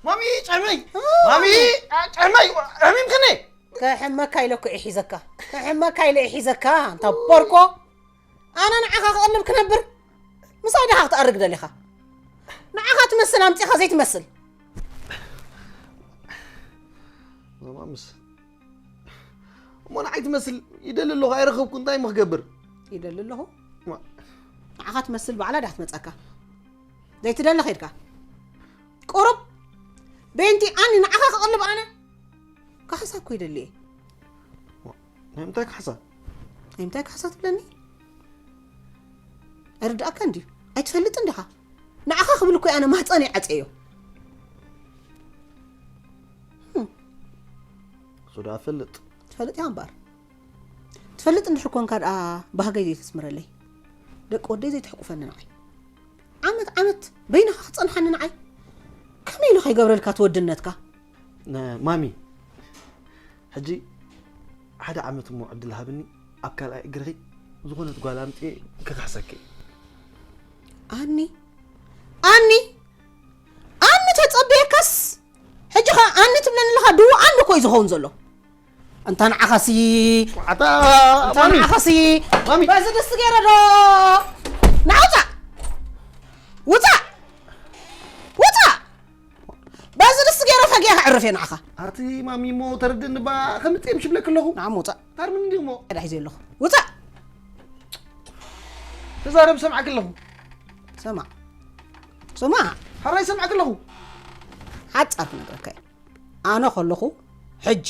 ማሚ ጨመይ ማሚ ጨመይ ሕሚም ከነ ክሕመካ ኢለ እኮ እየ ሒዘካ። ክሕመካ ኢለ እየ ሒዘካ። እንታ ቦርኮ፣ ኣነ ንዓኻ ክቕልብ ክነብር? ምሳይ ዲኻ ክትኣርግ ደሊኻ? ንዓኻ ትመስል ኣምጺኻ ዘይትመስል። ማማምስ እሞ ንዓይ ትመስል ይደሊ ኣለኹ ኣይረኸብኩ እንታይ ምክገብር? ይደሊ ኣለኹ። ንዓኻ ትመስል ባዕላ ዳ ክትመጸካ? ዘይትደሊ ኸይድካ ቁሩብ ቤንቲ ኣኒ ንዓኻ ክቕልብ ኣነ ካሕሳ እኮ ይደሊ እየ። ናይ ምንታይ ካሕሳ? ናይ ምንታይ ካሕሳ ትብለኒ? ኣይርድኣካ እንድዩ። ኣይትፈልጥን ዲኻ? ንዓኻ ክብል እኮ ኣነ ማህፀን ይዓፀዮ። እሱ ደኣ ፈልጥ። ትፈልጥ ኢኻ እምበኣር። ትፈልጥ እንድሕር ኮንካ ደኣ ባህገይ ዘይተስምረለይ። ደቂ ወደይ ዘይትሕቁፈኒ ንዓይ። ዓመት ዓመት በይንኻ ክጸንሓኒ ንዓይ። ከመይ ኢሉ ከይገብረልካ ትወድነትካ? ማሚ፣ ሕጂ ሓደ ዓመት እሞ ዕድል ሃብኒ፣ ኣብ ካልኣይ እግርኺ ዝኾነት ጓል ኣምጽኤ ክኽሕሰኪ። ኣኒ ኣኒ ኣኒ ተጸብየካስ ሕጂ ኸ ኣኒ ትብለኒ ኣለኻ? ድዎ ኣኒ እኮ እዩ ዝኸውን ዘሎ። እንታ ንዓኻሲ ኣታ እንታ ማሚ ንዓኻሲ ማሚ በዚ ድስቲ ገይረ ዶ ንዓውፃእ ውፃእ ውፃእ በዚ ድስቲ ገይረ ፈጊያ ከዕርፍ እየ ንዓኻ ኣቲ ማሚ እሞ ተረድእኒ ባ ከምፅእም ሽብለክ ኣለኹ ንዓም ውፃእ ታርምን እንዲ እሞ ዕዳ ሒዘ ኣለኹ ውፃእ ተዛረብ ሰምዓክ ኣለኹ ስማዕ ስማዕ ሓራይ ሰምዓክ ኣለኹ ሓፃር ክነግረካ እየ ኣነ ከለኹ ሕጂ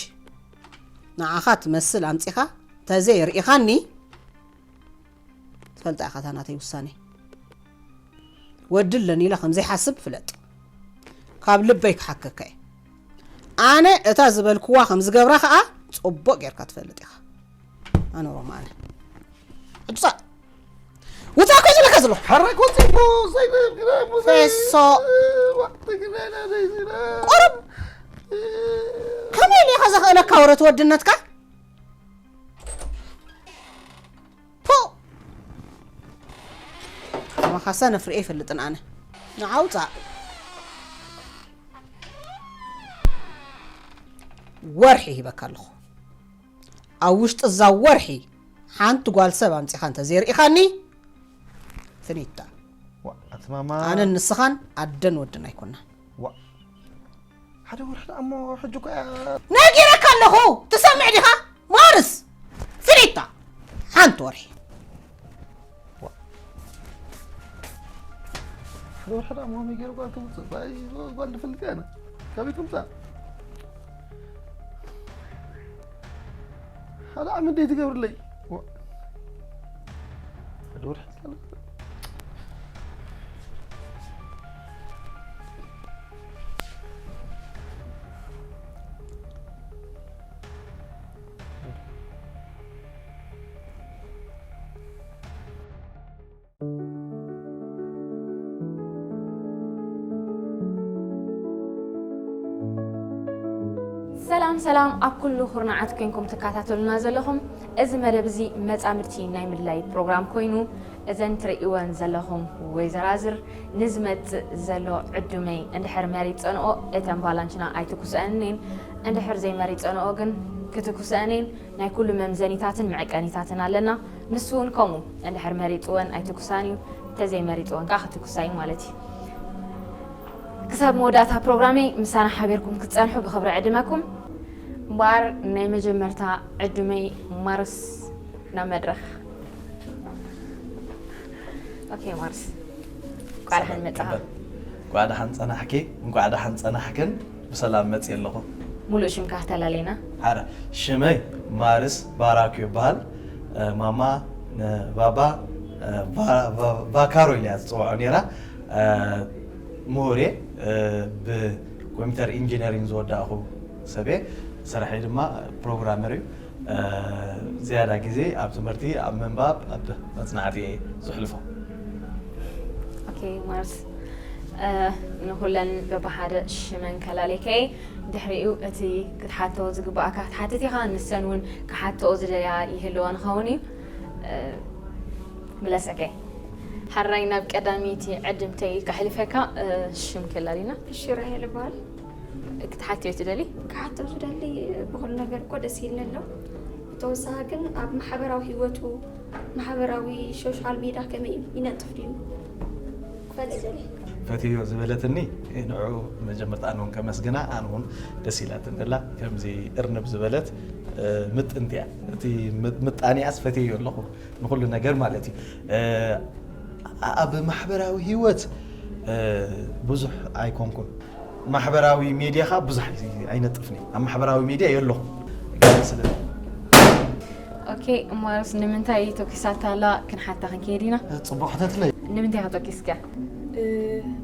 ንዓኻ ትመስል ኣምፂኻ ተዘይ ርኢኻኒ ትፈልጣ ኢኻ እታ ናተይ ውሳኔ ወዲ ኣለኒ ኢለ ከም ዘይሓስብ ፍለጥ ካብ ልበይ ክሓከካ እየ ኣነ እታ ዝበልክዋ ከም ዝገብራ ከዓ ፅቡቅ ጌርካ ትፈልጥ ኢኻ ኣነ ሮማ ኣነ ሕጂ ውፃእ ውፃእ እኮ ዝብለካ ዘሎ ሓራይ ኮፂ እሞ ዘይነብግራ እሞ ፈሶ ወቅቲ ግናና ዘይዝና ቁሩብ ከመይ ኢሉ ኢኻ ዘኽእለካ ወረ ትወድነትካ ፖ ከማኻ ሰነፍ ርኤ ይፈልጥን ኣነ ንዓ ውፃእ ወርሒ ሂበካ ኣለኹ ኣብ ውሽጢ እዛ ወርሒ ሓንቲ ጓል ሰብ ኣምፂኻ እንተዘይርኢኻኒ ፍኒታ ኣቲ ማማ ኣነን ንስኻን ኣደን ወድን ኣይኮናን ሓደ ወርሒ ደኣ እሞ ሕጂ እኮ እያ ነጊረካ ኣለኹ ትሰምዕ ዲኻ ማርስ ፍኒታ ሓንቲ ወርሒ ሓደ ወርሒ ደኣ እሞ መይ ገይሩ ጓል ትምፅእ ባይ ጓል ንፈልጥ ያነ ካበይ ትምፃእ ሓደ ዓመት ደይ ትገብርለይ ሓደ ወርሒ ሰላም ሰላም ኣብ ኩሉ ኩርናዓት ኮንኩም ትከታተሉና ዘለኹም እዚ መደብ እዚ መጻምድቲ ናይ ምድላይ ፕሮግራም ኮይኑ እዘን ትርእይወን ዘለኹም ወይዘራዝር ንዝመጽእ ዘሎ ዕዱመይ እንድሕር መሪጸንኦ እተን ባላንችና ኣይትኩሰአንን እየን እንድሕር ዘይመሪጸንኦ ግን ክትኩሰአን እየን ናይ ኩሉ መምዘኒታትን መዐቀኒታትን ኣለና ንሱ እውን ከምኡ እንድሕር መሪጽወን ኣይትኩሳን እዩ እንተዘይመሪጽወን ከዓ ክትኩሳ እዩ ማለት እዩ ክሳብ መወዳእታ ፕሮግራመይ ምሳና ሓቢርኩም ክትጸንሑ ብኽብሪ ዕድመኩም እምበኣር ናይ መጀመርታ ዕዱመይ ማርስ ናብ መድረኽ ኦኬ ማርስ እንኳዕ ደሓን መጻኻ እንኳዕ ደሓን ጸናሕኪ እንኳዕ ደሓን ጸናሕክን ብሰላም መጽእ ኣለኹ ሙሉእ ሽምካ ተላለና ሓደ ሽመይ ማርስ ባራኩ ይበሃል ማማ ባባ ቫካሮ ኢልያ ዝፅውዖ ነራ ምሁር እየ ብኮምፒተር ኢንጂነሪንግ ዝወዳእኹ ሰብ እየ ስራሐይ ድማ ፕሮግራመር እዩ ዝያዳ ግዜ ኣብ ትምህርቲ ኣብ ምንባብ ኣብ መፅናዕቲ እየ ዝሕልፎ ማርስ ንኩለን በብሓደ ሽመን ከላለይከ ድሕሪኡ እቲ ክትሓቶ ዝግባኣካ ክትሓትት ኢኻ ንሰን እውን ክሓትኦ ዝደልያ ይህልዋ ንኸውን እዩ ምለሰከ ሓራይ ናብ ቀዳመይቲ ዕድምተይ ከሕልፈካ፣ እ፣ ሽም ከላሊና። እሺ፣ ራሄል እበሃል። ክትሓትዮ ትደሊ? ክሓቶ ዝደሊ፣ ብኹሉ ነገር እኮ ደስ ኢልኒ ኣሎ። ብተወሳኺ ግን ኣብ ማሕበራዊ ህይወቱ፣ ማሕበራዊ ሶሻል ሜድያ ከመይ ይነጥፍ ድዩ ክፈልጥ ደሊ። ፈትዮ ዝበለትኒ ንዑ መጀመርታ ኣነ እውን ከመስግና። ኣነ እውን ደስ ኢላትኒ ኣላ። ከምዚ እርንብ ዝበለት፣ እ፣ ምጥንቲ እያ። እቲ ም-፣ ምጣኔኣስ ፈትዮ ኣለኹ ንኹሉ ነገር ማለት እዩ። እ፣ ኣብ ማሕበራዊ ህይወት፣ እ፣ ብዙሕ ኣይኮንኩን። ማሕበራዊ ሜድያ ኸዓ ብዙሕ ኣይነጥፍን እየ። ኣብ ማሕበራዊ ሜድያ የለኹ። ስለ ኦኬ፣ እሞስ ንምንታይ ተኪሳታ ኣላ ክንሓታ ክንከይድ ኢና። ጽቡቕ ሕተትለይ። ንምንታይ ኢኻ ተኪስካ? እ፣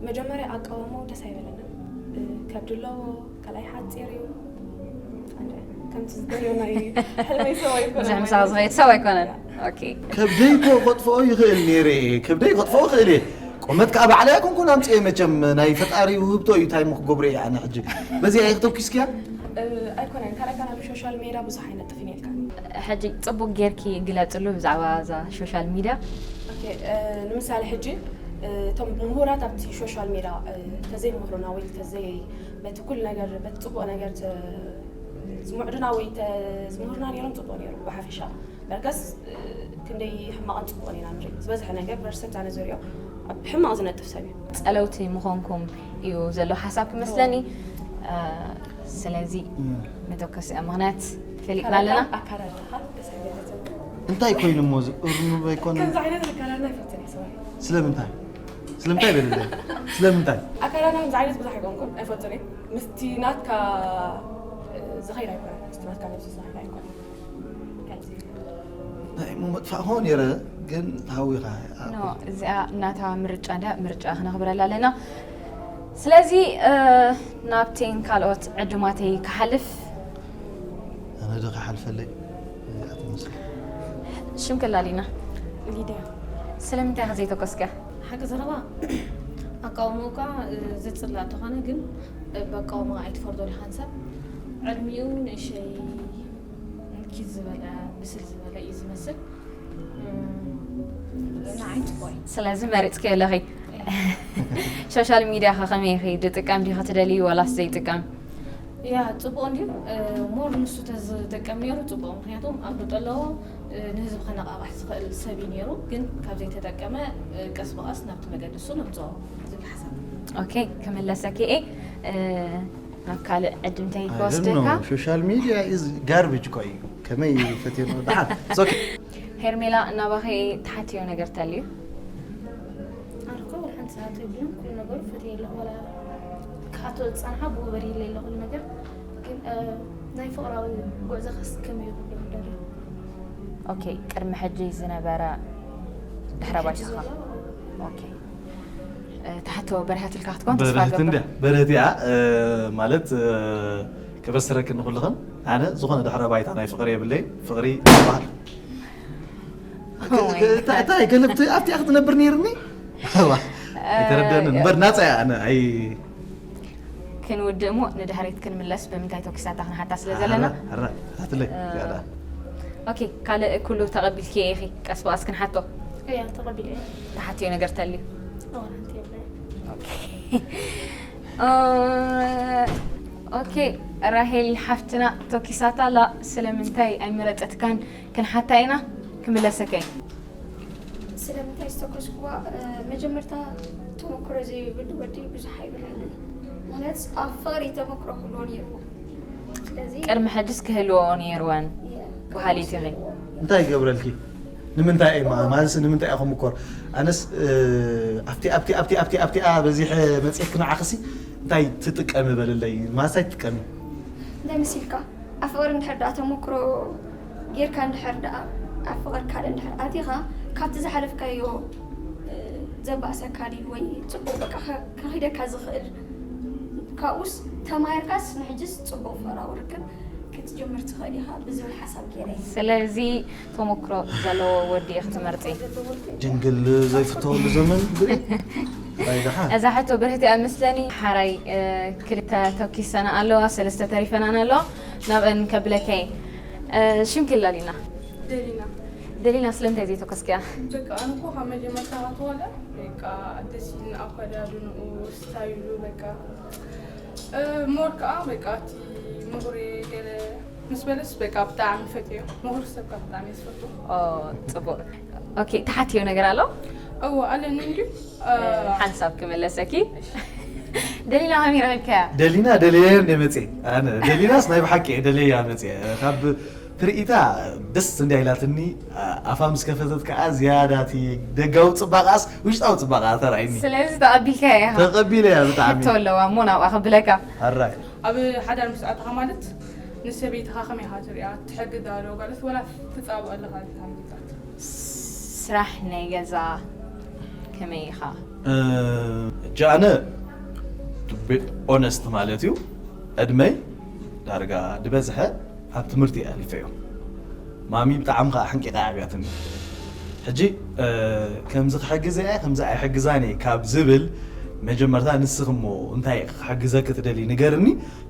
መጀመርያ ኣቃውማኡ ደስ ኣይበለንን። እ፣ ከብዲ ኣለዎ፣ ካልኣይ ሓፂር እዩ። ኣነ ከምቲ ዝደልዮ ናይ ሕልመይ ሰብ ኣይኮነን ብዙሕ ማለት ምሳኻ እዩ። ዝኸይድ ሰብ ኣይኮነን። ኦኬ። ከብደይ እኮ ከጥፍኦ ይኽእል ነይረ። ከብደይ ከጥፍኦ ይኽእል እየ። ቁመት ከዓ ባዕለይ ኣይኮንኩን ኣምፅኤ። መቸም ናይ ፈጣሪ ውህብቶ እዩ። እንታይ እሞ ክገብሮ እየ ኣነ ሕጂ? በዚኣ እየ ክተኩስክያ? እ፣ ኣይኮነን። ካልኣይ ካልኣይ ብሶሻል ሜድያ ብዙሕ ኣይነጥፍን ኢልካ። ሕጂ ጽቡቅ ጌርኪ ግለጽሉ ብዛዕባ እዛ ሶሻል ሚድያ። ኦኬ፣ እ፣ ንምሳሌ ሕጂ፣ እ፣ እቶም ምሁራት ኣብቲ ሶሻል ሜድያ፣ እ፣ ተዘይምህሩና ወይ ተዘይ በቲ ኩሉ ነገር በቲ ጽቡቅ ነገር ተ-፣ ዝምዕዱና ወይ ተ-፣ ዝምህሩና ነይሮም ጽቡቅ ነይሩ ብሓፈሻ። በርገስ፣ እ፣ ክንደይ ሕማቅን ጽቡቅን ኢና ንርኢ። ዝበዝሐ ነገር ፐርሰንት ኣነ ዝሪኦ ኣብ ሕማቅ ዝነጥፍ ሰብ እዩ። ጸለውቲ ምኾንኩም እዩ ዘሎ ሓሳብ ክመስለኒ። እ፣ ስለዚ መተኮሲኣ ምኽንያት ፈሊጥና ኣለና። ኣካዳድናኻ ደስ ኣይበለትን። እንታይ ኮይኑ እሞ እዚ እርኑብ ኣይኮነን? ከምዚ ዓይነት ኣካዳድና ኣይፈትን እየ፣ ሶሪ። ስለምንታይ? ስለምንታይ በልለ? ስለምንታይ? ኣካዳድና ከምዚ ዓይነት ብዙሕ ኣይኮንኩን፣ ኣይፈትን እየ። ምስቲ ናትካ፣ እ፣ ዝኸይድ ኣይኮነን፣ ምስቲ ናትካ ነብሲ ዝኸይድ ኣይኮነን። ከምዚ ናይ እሞ መጥፋእ ኾ ነይረ፣ ግን ተሃዊኻ። ኖ፣ እዚኣ ናታ ምርጫ እንዳ ምርጫ ክነኽብረላ ኣለና። ስለዚ፣ እ፣ ናብተን ካልኦት ዕዱማተይ ክሓልፍ። ኣነ ዶ ክሓልፈለይ? እዚኣ ትመስል። ሽም ከላሊና። ሊድያ። ስለምንታይ ኢኻ ዘይተኮስካ? ሓቂ ዘረባ ኣቃውሞካ፣ እ፣ ዝጽላእ እንተኾነ ግን፣ እ፣ በቃውሞ ኣይትፈርዶ ኢኻ። ሰብ ዕድሚኡ ንእሸይ ንኪት ዝበለ ብስል ዝበለ እዩ ዝመስል። እም፣ ንዓይ ጽቡቕ እዩ። ስለዚ መሪጽክዮ ኣለኺ። ሶሻል ሚድያ ከ ከመይ ኢኺ? ድጥቀም ዲኺ ትደልዪ ዋላስ ዘይጥቀም? ያ፣ ጽቡቕ እንድዩ። እ፣ ሞር ንሱ ተዝጥቀም ነይሩ ጽቡቕ። ምኽንያቱም ኣብ ለውጢ ኣለዎ፣ እ፣ ንህዝቢ ከነቓቕሕ ዝኽእል ሰብ እዩ ነይሩ። ግን ካብ ዘይተጠቀመ፣ እ፣ ቀስ ብቐስ ናብቲ መገዲ እሱ ነምጽኦ ዝብል ሓሳብ። ኦኬ፣ ክምለሰኪ እየ። እ፣ ናብ ካልእ ዕድምተይ I don't ክወስደካ። know. ሶሻል ሚድያ ኢዝ ጋርቤጅ እኮ እዩ። ከመይ ፈትዮ ነው ደሓን? It's okay. ሄርሜላ፣ ናባኺ ትሓትዮ ነገር ተልዩ? ኣነ እኮ ወላ ሓንቲ ሰዓት የብሉን። ኩሉ ነገሩ ፈትየ ኣለኹ። ወላ ክሓቶ ዝጸንሓ ብኡ በሪህለይ ኣሎ ኩሉ ነገር። ግን፣ እ፣ ናይ ፍቕራዊ ጉዕዞ ከስ ከመይ ይኹን ዶ ደርዩ? ኦኬ፣ ቅድሚ ሕጂ ዝነበረ ድሕረ ሕጂ ባይታኻ። ዘሎ ኦኬ። እ፣ ትሓቶ በሪሃትልካ ክትኮን ተስፋ በረህት ገብር። እንድያ፣ በረህት እያ፣ እ፣ ማለት፣ እ፣ ከበስረክን ንኹልኽን። ኣነ ዝኾነ ድሕረ ባይታ ናይ ፍቕሪ የብለይ። ፍቕሪ ይበሃል። Oh my God. እንታይ፣ እንታይ፣ ገለ ብት-፣ ኣብቲኣ ክትነብር ነይርኒ? ዋ፣ ኣይተረደኣንን። እምበር ናጻ እያ፣ ኣነ ኣይ-፣ ክንውድእ እሞ ንድሕሪት ክንምለስ ብምንታይ ተኩሳታ ክንሓታ ስለ ዘለና። ሕራ፣ ሕራ፣ ሕራትለይ፣ እ፣ ያዳ። ኦኬ፣ ካልእ ኩሉ ተቐቢልክዮ ኢኺ፣ ቀስ ብቐስ ክንሓቶ። እያ፣ ተቐቢለ እየ። ተሓትዮ ነገር ተልዩ? እዋ፣ ሓንቲ የብለይ። ኦኬ። እ፣ ኦኬ፣ ራሄል ሓፍትና ተኪሳታ ኣላ፣ ስለምንታይ ኣይመረጸትካን ክንሓታ ኢና፣ ክምለሰካ እዩ። ስለምንታይ ዝተኮስኩዋ፣ እ፣ መጀመርታ ተመክሮ ዘይብሉ ወዲ ብዙሕ ኣይብልዕን። ማለት ኣብ ፍቕሪ ተመክሮ ክህልዎ ነይርዎ። ስለዚ ቅድሚ ሕጅስ ክህልዎ ነይርወን የ-፣ በሃሊት ኢኺ። እንታይ ይገብረልኪ? ንምንታይ እየ ማ-፣ ማለት ንምንታይ እየ ክምኮር? ኣነስ፣ እ፣ ኣብቲ፣ ኣብቲ፣ ኣብቲ፣ ኣብቲ፣ ኣብቲኣ በዚሐ መጽኤክ ንዓኽሲ እንታይ ትጥቀሚ በልለይ? ማለት እንታይ ትጥቀሚ? እንታይ መሲልካ? ኣብ ፍቕሪ እንድሕር ደኣ ተመክሮ ጌርካ እንድሕር ደኣ ኣብ ፍቕሪ ካልእ እንድሕር ኣቲኻ፣ ካብቲ ዝሓለፍካዮ፣ እ፣ ዘባእሰካ ድዩ ወይ ጽቡቕ በቃ ከ-፣ ከኺደካ ዝኽእል፣ ካብኡስ ተማሂርካስ ንሕጅስ ጽቡቕ ፍቕራዊ ርክብ ክትጅምር ትኽእል ኢኻ ብዝብል ሓሳብ ገይረ እየ። ስለዚ ተመክሮ ዘለዎ ወዲ ኢኺ ትመርጺ? ጅንግል ዘይፍተወሉ ዘመን ብሪ። እንታይ ደሓን? እዛ ሕቶ ብርህቲ እያ መስለኒ። ሓራይ፣ እ፣ ክልተ ተኪሰና ኣለዋ፣ ሰለስተ ተሪፈናን ኣለዋ። ናብአን ከብለካ እየ። እ፣ ሽም ክላሊና። ደሊና። ደሊና ስለምንታይ ዘይተኮስክያ? በቃ ኣነ እኮ ካብ መጀመርታ ክትወለ በቃ ደስ ኢልን ኣከዳድንኡ፣ ስታይሉ በቃ እ፣ ሞር ከዓ በቃ እቲ ምሁር ገለ ምስ በለስ በቃ ብጣዕሚ ፈትዮ። ምሁር ሰብ ከዓ ብጣዕሚ እየ ዝፈቱ። ኦ፣ ጽቡቕ። ኦኬ፣ ተሓትዮ ነገር ኣሎ? እዎ ኣለኒ እንድዩ። ሓንሳብ ክመለሰኪ። ደሊና ከመይ ረኺብካያ? ደሊና ደለየ እንደ መፅየ ኣነ ደሊናስ ናይ ብሓቂ እየ ደለያ መፅየ ካብ ትርኢታ ደስ እንዲያ ኢላትኒ። ኣፋ ምስ ከፈተት ከዓ ዝያዳ እቲ ደጋዊ ፅባቃስ ውሽጣዊ ፅባቃ ተራእይኒ። ስለዚ ተቐቢልካያ ኢኻ። ተቐቢለያ ብጣዕሚ። ሕቶ ኣለዋ እሞ ናብኣ ከብለካ። ኣራይ ኣብ ሓዳር ምስ ኣተኻ ማለት ንሰበይትኻ ከመይ ኢኻ ትሪኣ? ትሕግዛ ዶ ማለት ወላ ትጻብኦ ኣለኻ? ዝሃምታት ስራሕ ናይ ገዛ ከመይ ኢኻ? ጃነ ኦነስት ማለት እዩ። ዕድመይ ዳርጋ ዝበዝሐ ኣብ ትምህርቲ ኣሊፈዮ። ማሚ ብጣዕሚ ከዓ ሓንቂቃ ዓብያትኒ። ሕጂ ከምዚ ክሕግዘ እየ ከምዚ ኣይሕግዛን እየ ካብ ዝብል መጀመርታ ንስኺ እሞ እንታይ ክሕግዘኪ ትደሊ ንገርኒ።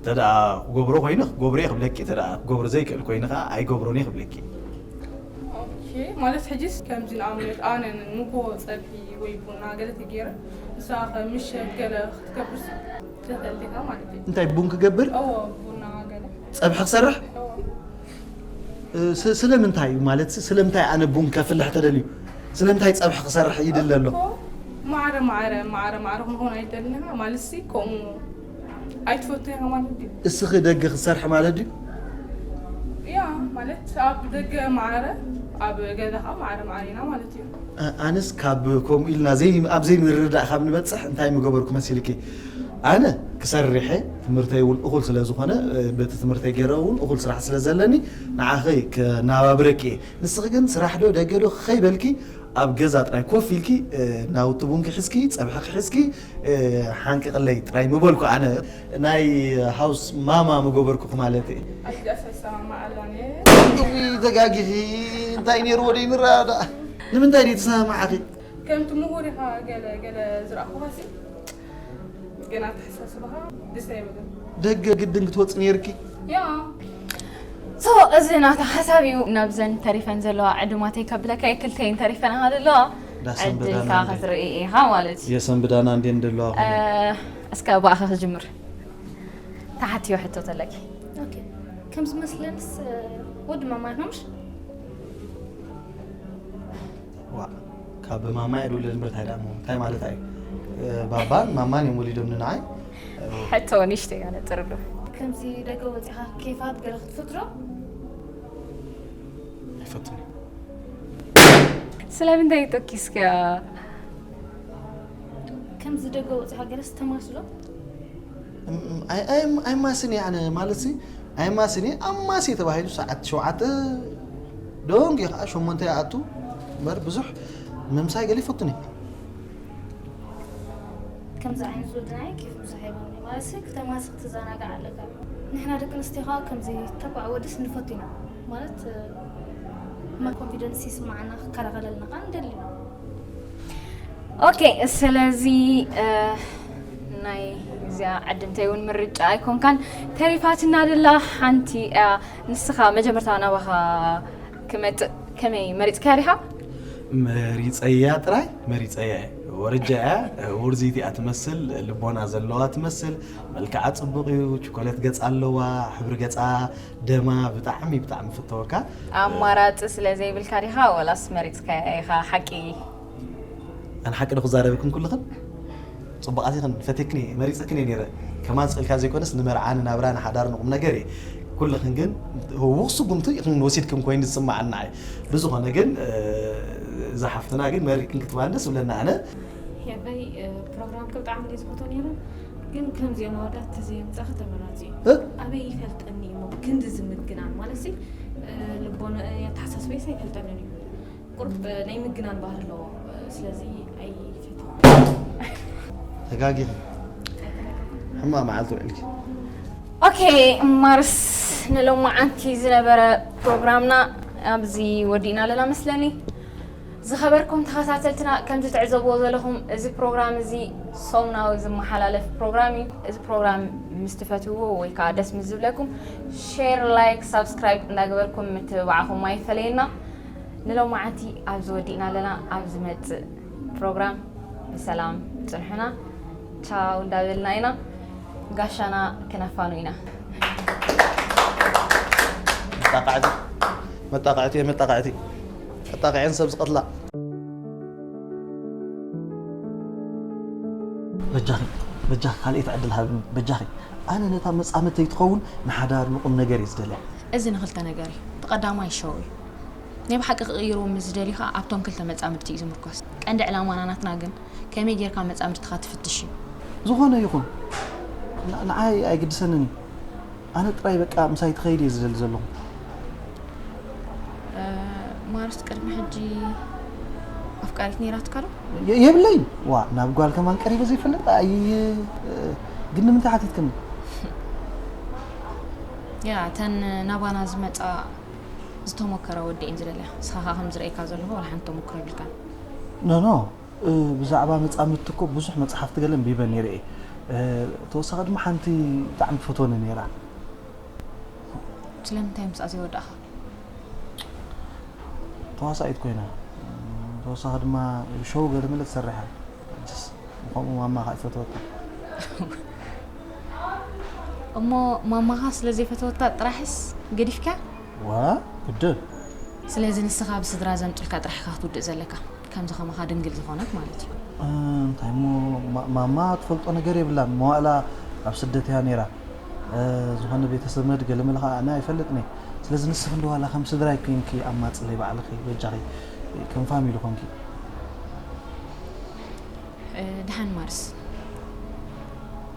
ተደኣ ክገብሮ ኮይኑ ክገብሮ እየ ክብለኪ፣ ተደኣ ክገብሮ ዘይክእል ኮይኑ ከዓ ኣይገብሮን እየ ክብለኪ። ኦኬ፣ ማለት ሕጂስ ከምዚ ንኣብነት ኣነ ንጎ ፀብሒ ወይ ቡና ገለ ተገይረ ንሳ ምሸት ገለ ክትገብር ትኽእል ዲኻ ማለት እዩ። እንታይ ቡን ክገብር እዎ ቡና ገለ ፀብሒ ክሰርሕ እዎ እ፣ ስ- ስለምንታይ እዩ ማለት ስለምንታይ ኣነ ቡን ከፍልሕ ተደልዩ ስለምንታይ ፀብሒ ክሰርሕ ይድለ ኣሎ? እኮ ማዕረ ማዕረ ማዕረ ማዕረ ክንኾን ኣይደልና ማለት ሲ ከምኡ ኣይትፈቱ ኢኻ ማለት እዩ። እስኺ ደገ ክትሰርሒ ማለት ድዩ? ያ ማለት ኣብ ደገ ማዕረ ኣብ ገዛ ከዓ ማዕረ ማዕረ ኢና ማለት እዩ። እ፣ ኣነስ ካብ ከምኡ ኢልና ዘይ ኣብ ዘይምርዳእ ካብ ንበፅሕ እንታይ ምገበርኩ መሲልኪ? ኣነ ክሰርሐ ትምህርተይ እውን እኹል ስለ ዝኾነ እ፣ በቲ ትምህርተይ ገይረ እውን እኹል ስራሕ ስለ ዘለኒ ንዓኺ ከናባብረኪ እየ። ንስኺ ግን ስራሕ ዶ ደገ ዶ ከይበልኪ ኣብ ገዛ ጥራይ ኮፍ ኢልኪ እ፣ ናውቲ ቡንኪ ሒዝኪ ፀብሕኺ ሒዝኪ እ፣ ሓንቅቕለይ ጥራይ ምበልኩ ኣነ ናይ ሃውስ ማማ ምገበርኩ ማለት እየ። ኣዲዳስ ኣይሰማማዓላን እየ። እውይ ተጋጊኺ እንታይ ነይርዎ ደይ ምረዳእ ንምንታይ ደይ ተሰማማዓኺ? ከምቲ ምሁር ኢኻ ገለ ገለ ዝረኣኹኻሲ ግን ኣተሓሳስባኻ ደስ ኣይብልን። ደገ ግድን ክትወፂ ነይርኪ? ያ ሶ እዚ ናታ ሓሳብ እዩ። ናብዘን ተሪፈን ዘለዋ ዕዱማተይ ከብለካ ክልተይን ተሪፈን ኣለዋ። ዳሰን ዕድልካ በዳና እንዴ? ክትርኢ ኢኻ ማለት እዩ። የሰን ብዳና እንዴ እንደለዋ እ፣ እስከ ብኣኻ ክጅምር። ተሓትዮ ሕቶ ተለኪ። ኦኬ። ከም ዝመስለንስ ወዲ ማማ ኢኹምሽ? ዋ ካብ ማማ እየ ድውለድ እምበር እንታይ ደኣ እሞ እንታይ ማለት እዩ? እ፣ ባባን ማማን እዮም ወሊዶም ንዓይ። ሕቶ ንእሽተይ ኣነጥርሉ። ከምዚ ደገ ወፂኻ ኬፋት ገለ ክትፈትሮ? ኣይፈቱን። ስለምንታይ ተኪስካ? ከምዚ ደገ ወፂኻ ገለስ ተማስሎ? እም፣ ኣይ- ኣይ- ኣይማስን እየ ኣነ ማለት ሲ ኣይማስን እየ። ኣማሲ ተባሂሉ ሰዓት ሸውዓተ ዶንግ ከዓ ሸሞንተ ይኣቱ እምበር ብዙሕ ምምሳይ ገለ ይፈቱን እየ። ከምዚ ዓይነት ወድናይ ኬፍ ብዙሕ ኣይብሉን እዩ ማለት ሲ ክተማሲ ክትዘናጋዕ ኣለካ። ንሕና ደቂ ኣንስትዮ ከዓ ከምዚ ተባዕ ወድስ ንፈቱ ኢና ማለት ማ ኮንፊደንስ ይስማዓና ክከላኸለልና ከዓ ንደሊ ኢና። ኦኬ ስለዚ እ፣ ናይ እዚኣ ዕድምተይ እውን ምርጫ ኣይኮንካን ተሪፋትና ደላ ሓንቲ እያ። ንስኻ መጀመርታ ናባኻ ክመፅእ ከመይ መሪፅካያ ዲኻ? መሪፀያ ጥራይ መሪፀያ እየ። ወረጃ እያ ውርዚት እያ ትመስል ልቦና ዘለዋ ትመስል። መልክዓ ፅቡቕ እዩ። ችኮለት ገፃ ኣለዋ። ሕብሪ ገፃ ደማ ብጣዕሚ ብጣዕሚ ፍተወካ። ኣማራፂ ስለ ዘይብልካ ዲኻ ወላስ መሪፅካያ ኢኻ ሓቂ? ኣነ ሓቂ ዶ ክዛረበክን ኩልኽን ፅቡቓት ኢኽን ፈቴክን እየ መሪፀክን እየ ነይረ። ከማን ስቕልካ ዘይኮነስ ንመርዓ ንናብራ ንሓዳር ንቁም ነገር እየ። ኩልኽን ግን ህውኽ ስጉምቲ ኢኽን ወሲድክን ኮይኑ ዝስማዓና እየ። ብዝኾነ ግን እ፣ እዛ ሓፍትና ግን መሪቕክን ክትባን ደስ ብለና ኣነ የበይ ፕሮግራም ብጣዕሚ እንደ ዝፈቶ ነይሩ ግን ከምዚኦም ኣወዳት ተዘየምፀኺ ተመራፂ እዩ። እ? ኣበይ ይፈልጠኒ እሞ ክንዲ ዝምግናን ማለት ሲ ልቦና ኣተሓሳስበይስ ኣይፈልጠንን እዩ። ቁርብ ናይ ምግናን ባህሪ ኣለዎ። ስለዚ ኣይፈትዎ። ተጋጊኺ ሕማቕ መዓልቲ ውዕልኪ። ኦኬ ማርስ ንሎማዓንቲ ዝነበረ ፕሮግራምና ኣብዚ ወዲእና ኣለና መስለኒ። ዝኸበርኩም ተኸታተልትና ከምዚ ትዕዘብዎ ዘለኹም እዚ ፕሮግራም እዚ ሰሙናዊ ዝመሓላለፍ ፕሮግራም እዩ። እዚ ፕሮግራም ምስ ትፈትውዎ ወይ ከዓ ደስ ምስ ዝብለኩም ሼር፣ ላይክ፣ ሳብስክራይብ እንዳገበርኩም ምትብባዕኹም ኣይፈለየና። ንሎማዓንቲ ኣብዚ ወዲእና ኣለና። ኣብ ዝመጽእ ፕሮግራም ብሰላም ጽንሑና። ቻው እንዳበልና ኢና። ጋሻና ክነፋኑ ኢና። መጣቃዕቲ መጣቃዕቲ እየ መጣቃዕቲ መጣቃዕን ሰብ ዝቐትላ። በጃኺ በጃኺ ካልኣይቲ ዕድል ሃብኒ በጃኺ። ኣነ ነታ መጻምድተይ ትኸውን ንሓዳር ንቁም ነገር እየ ዝደልያ። እዚ ንኽልተ ነገር እዩ። እቲ ቀዳማይ ሸው እዩ። ናይ ብሓቂ ክቕይርዎ ምስ ዝደልዩ ኸኣ ኣብቶም ክልተ መጻምድቲ እዩ ዝምርኮስ። ቀንዲ ዕላማና ናትና ግን ከመይ ጌርካ መጻምድትኻ ትፍትሽ እዩ። ዝኾነ ይኹን ን- ንዓይ ኣይግድሰንን እዩ። ኣነ ጥራይ በቃ ምሳይ ትኸይድ እየ ዝደሊ ዘለኹ። እ፣ ማርስ ቅድሚ ሕጂ ኣፍቃሪት ነይራትካ ዶ? የ- የብለይን። ዋ ናብ ጓል ከማን ቀሪበ ዘይፈልጥ ኣይ እ፣ ግን ንምንታይ ሓቲትክኒ? ያ እተን ናባና ዝመጻ ዝተሞከረ ወዲ እየን ዝደልያ። ንስኻ ኸኣ ከም ዝርእየካ ዘለኹ ዋላ ሓንቲ ተሞክሮ የብልካን። ኖ ኖ እ፣ ብዛዕባ መጻምድቲ እኮ ብዙሕ መጽሓፍቲ ገለ ኣንቢበ ነይረ እየ። እ፣ ተወሳኺ ድማ ሓንቲ ብጣዕሚ ትፈትወኒ ነይራ። ስለምንታይ ምስኣ ዘይወዳእኻ? ተዋሳኢት ኮይና። ተወሳኺ ድማ ሾው ገለ መለ ትሰርሕ እያ። ሕጅስ ብኸምኡ ማማኻ ኣይፈተወታ። እሞ ማማኻ ስለ ዘይፈተወታ ጥራሕስ ገዲፍካ? ዋ ግድን። ስለዚ ንስኻ ብስድራ ዘምጹልካ ጥራሕ ኢኻ ክትውድእ ዘለካ። ከምዚ ከማኻ ድንግል ዝኾነት ማለት እዩ። እ፣ እንታይ እሞ ማ- ማማ ትፈልጦ ነገር የብላን። መዋእላ ኣብ ስደት እያ ነይራ። እ፣ ዝኾነ ቤተሰብ መድ ገለ መለ ከዓ ኣነ ኣይፈልጥን እየ። ስለዚ ንስኺ እንዶ ዋላ ከም ስድራይ ኮይንኪ ኣማፅለይ ባዕልኺ በጃኺ ከም ፋሚሊ ኮንኪ። እ፣ ደሓን ማርስ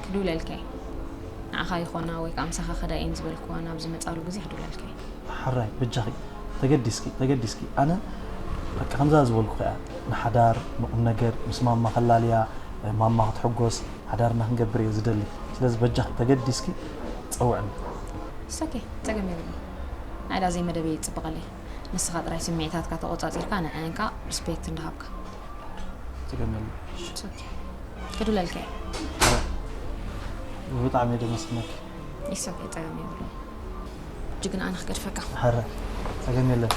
ክድውለልካ እየ። ንዓኻ ይኾና ወይ ከዓ ምሳኻ ከዳ እየን ዝበልክዋ ናብ ዝመፃሉ ግዜ ክድውለልካ እየ። ሓራይ በጃኺ ተገዲስኪ ተገዲስኪ ኣነ በቃ ከምዛ ዝበልኩ እያ ንሓዳር ንቁም ነገር ምስ ማማ ከላልያ ማማ ክትሕጎስ ሓዳርና ክንገብር እየ ዝደሊ። ስለዚ በጃኺ ተገዲስኪ ፀውዕኒ። ሰኬ ፀገም የብሉ። ናይዳ ዘይመደበይ ይፅብቐለይ። ንስኻ ጥራይ ስምዒታትካ ተቆፃፂርካ ንዐንካ ሪስፔክት እንዳሃብካ። ፀገም የብሉ። ሰኬ ክድውለልካ እየ። ብጣዕሚ እየ ደመስግነኪ። ይሰብ የጠረም ይብሉ። እጅግን ኣነ ክገድፈካ። ሓረ ጸገም የለን።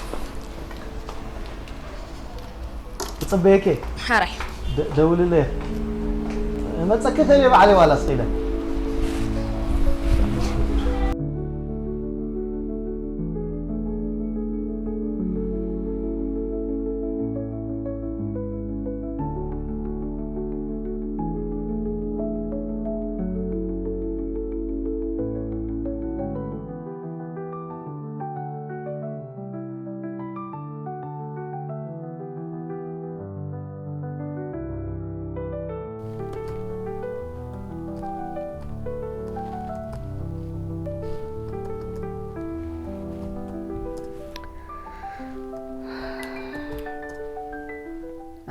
ትጽበየኪ። ሓራይ። ደ- ደውልለይ። መጸኪ ተለይ ባዕለይ ዋላ ስኢለ።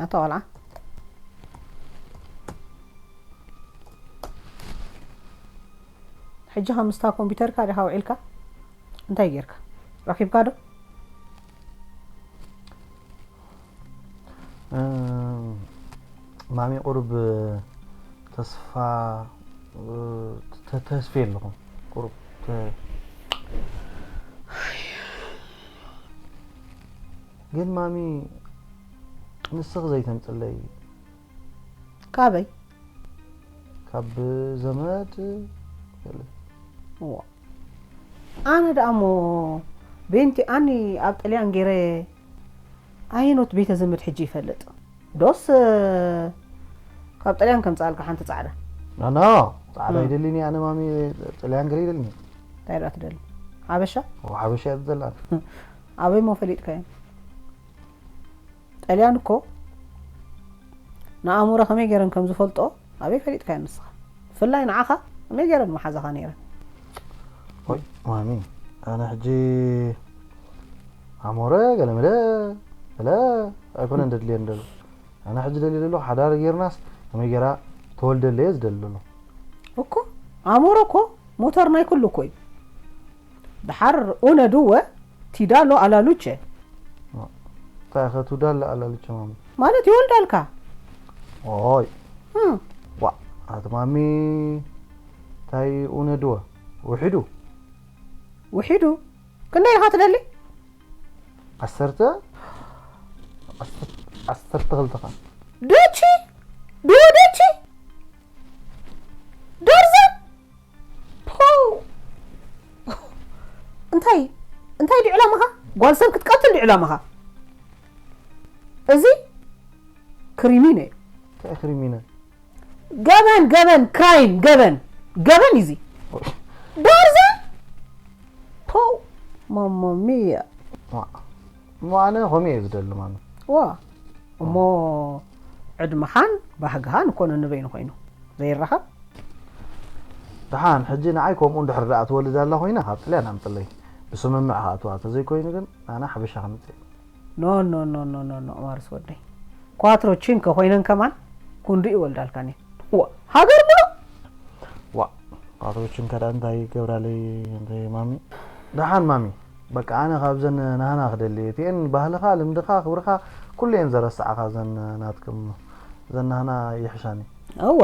ኣታ ቆልዓ ሕጂ ኸ ምስታ ኮምፒውተርካ ዲኻ ውዒልካ? እንታይ ጌርካ? ረኺብካ ዶ? እም፣ ማሚ ቁሩብ ተስፋ፣ እ፣ ተ-፣ ተስፌ ኣለኹ። ቁሩብ ተ-፣ ግን ማሚ ንስኺ ዘይተምጽለይ። ካበይ? ካብ ዘመድ ገለ። እዋ። ኣነ ደኣ እሞ ቤንቲ ኣኒ ኣብ ጥልያን ገይረ ኣየኖት ቤተ ዘመድ ሕጂ ይፈልጥ? ዶስ ካብ ጥልያን ከምጽኣልካ ሓንቲ ጻዕዳ? ኖ፣ ኖ፣ ጻዕዳ እም። ይደሊኒ ኣነ ማሚ ጥልያን ገለ ይደሊኒ። እንታይ ደኣ ትደሊ? ሓበሻ? ኦ፣ ሓበሻ እያ ትደሊ ኣነ። ኣበይ እሞ ፈሊጥካዮ? ጠልያን እኮ ንኣእምሮ ከመይ ገይረን ከም ዝፈልጦ ኣበይ ፈሊጥካዮ ንስኻ? ብፍላይ ንዓኻ ከመይ ገይረን መሓዛኻ ነይረን? ሆይ ማሚ፣ ኣነ ሕጂ ኣሞረ ገለመለ ገለ ኣይኮነን ደድልየን ደሎ። ኣነ ሕጂ ደልየ ደሎ ሓዳር ጌርናስ ከመይ ገይራ ተወልደለየ ዝደሊ ደሎ። እኮ ኣሞረ እኮ ሞተር ናይ ኩሉ እኮ እዩ። ደሓር ኡነ ድወ ቲዳሎ ኣላሉቸ። እንታይ ኢኸ ቱዳለ ኣላሉቸ ማሚ? ማለት ይወልዳልካ። ኦይ። እም። ዋ፣ ኣቲ ማሚ፣ እንታይ ኡነ ድወ? ውሒዱ? ውሒዱ? ክንደይ ኢኻ ትደሊ? ዓሰርተ? ዓሰርተ ክልተ ኸ? ዶቺ ዶ ዶቺ ደርዘን ፖው። እንታይ እንታይ ድዩ ዕላማኻ? ጓል ሰብ ክትቀትል ድዩ ዕላማኻ? እዚ ክሪሚን እዩ። እንታይ ክሪሚን? ገበን ገበን ክራይም ገበን ገበን እዩ እዚ። ደርዘን ፖው ማማ ሚያ። እሞ ኣነ ከምኡ እየ ዝደሊ ማሚ። ዋ እሞ ዕድመኻን ባህግኻን እኮ ነንበይኑ ኮይኑ ዘይራኸብ። ደሓን ሕጂ ንዓይ ከምኡ እንድሕር ደኣ ትወልድ ኣላ ኮይና ካብ ጥልያን ኣምፅለይ ብስምምዕ ከኣትዋ ተዘይኮይኑ ግን ኣነ ሓበሻ ከምፅእ። ኖ ኖ ኖ ኖ ኖ ኖ ማርስ ወደይ ኳትሮ ቺንከ ኮይነን ከማን ኩንዱ ይወልዳልካን እየ። ዋ ሃገር ብሎ ዋ ኳትሮችን ከዳ እንታይ ይገብራለይ እንተ ማሚ። ደሓን ማሚ በቃ ኣነ ካብዘን ናህና ክደሊ እቲኤን ባህልኻ ልምድኻ ክብርኻ ኩሉ እየን ዘረስዓኻ ዘን ናትክም ዘን ናህና ይሕሻኒ። እወ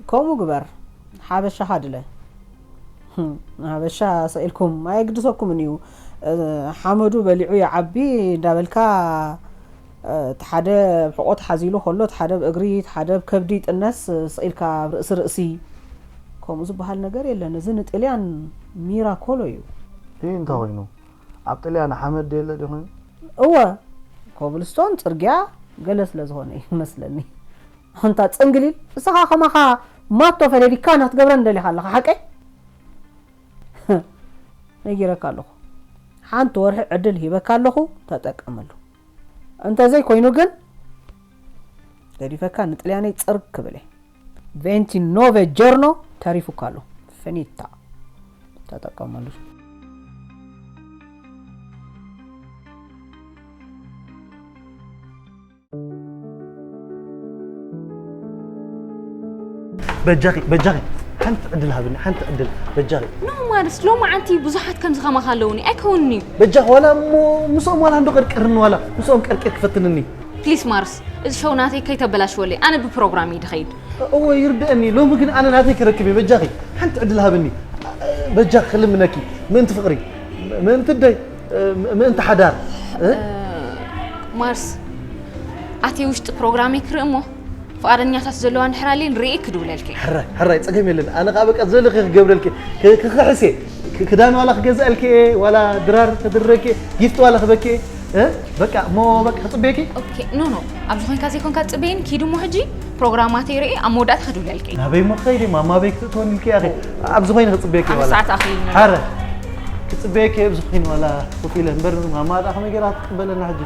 ከምኡ ግበር ሓበሻኻ ድለ። ሓበሻ ሰኢልኩም ኣየግድሰኩምን እዩ። ሓመዱ በሊዑ ይዓቢ እንዳበልካ እቲ ሓደ ብሕቆ ተሓዚሉ ከሎ እቲ ሓደ ብእግሪ እቲ ሓደ ብከብዲ ይጥነስ ስኢልካ ኣብ ርእሲ ርእሲ ከምኡ ዝበሃል ነገር የለን። እዚ ንጥልያን ሚራኮሎ እዩ። ይህ እንተ ኮይኑ ኣብ ጥልያን ሓመድ የለ ዲ ኮይኑ? እወ ኮብልስቶን ፅርግያ ገለ ስለ ዝኾነ እዩ መስለኒ። ኣንታ ፅንግሊል እስኻ ከማኻ ማቶ ፈለዲካ ናትገብረን ደሊኻ ኣለኻ ሓቀይ? ነጊረካ ኣለኹ ሓንቲ ወርሒ ዕድል ሂበካ ኣለኹ ተጠቀመሉ። እንተዘይ ኮይኑ ግን ገዲፈካ ንጥልያነይ ፅርግ ክብል እየ። ቬንቲ ኖቨ ጀርኖ ተሪፉካ ኣሎ። ፊኒታ ተጠቀመሉ። በጃኺ በጃኺ ሓንቲ ዕድል ሃብኒ ሓንቲ ዕድል በጃኺ። ኖ ማርስ ሎማዓንቲ ብዙሓት ከምዚ ከማኻ ኣለውኒ ኣይከውንን እዩ። በጃኺ ዋላ እሞ ምስኦም ዋላ እንዶ ቀርቅርኒ ዋላ ምስኦም ቀርቅር ክፈትንኒ። ፕሊስ ማርስ እዚ ሾው ናተይ ከይተበላሽወለይ ኣነ ብፕሮግራም እዩ ድኸይድ። እወ ይርድአኒ ሎሚ ግን ኣነ ናተይ ክረክብ እየ በጃኺ ሓንቲ ዕድል ሃብኒ። በጃኺ ክልምነኪ ምእንቲ ፍቕሪ ምእንቲ ደይ ምእንቲ ሓዳር። ማርስ ኣትየ ውሽጢ ፕሮግራመይ ክርኢ እሞ ፍቓደኛታት ዘለዋ እንድሕር ኣልየን ርእየ ክድውለልኪ። ሕራይ ሕራይ ጸገም የለን። ኣነ ከኣ በቃ ዘለኺ ክገብረልኪ ክኽሕስ እየ። ክዳን ዋላ ክገዝኣልኪ እየ ዋላ ድራር ከድርረኪ እየ ጊፍት ዋላ ክበኪ እየ። በቃ እሞ በቃ ክጽበየኪ። ኦኬ ኖ ኖ ኣብዚ ኮይንካ ዘይኮንካ ትጽበየኒ ኪድ እሞ ሕጂ ፕሮግራማተይ ርእየ ኣብ መወዳእታ ክድውለልኪ እየ። ናበይ እሞ ክኸይድ እየ ማማ ኣበይ ክትእትወኒ ኢልኪ እያ። ኣብዚ ኮይነ ክጽበየኪ እየ ኣብ ዋላ። ሰዓት ኣኺሉ ሕራይ ክጽበየኪ እየ ኣብዚ ኮይነ ዋላ ኮፍ ኢለ እምበር ማማ ደኣ ከመይ ገይራ ክትቅበለና ሕጂ።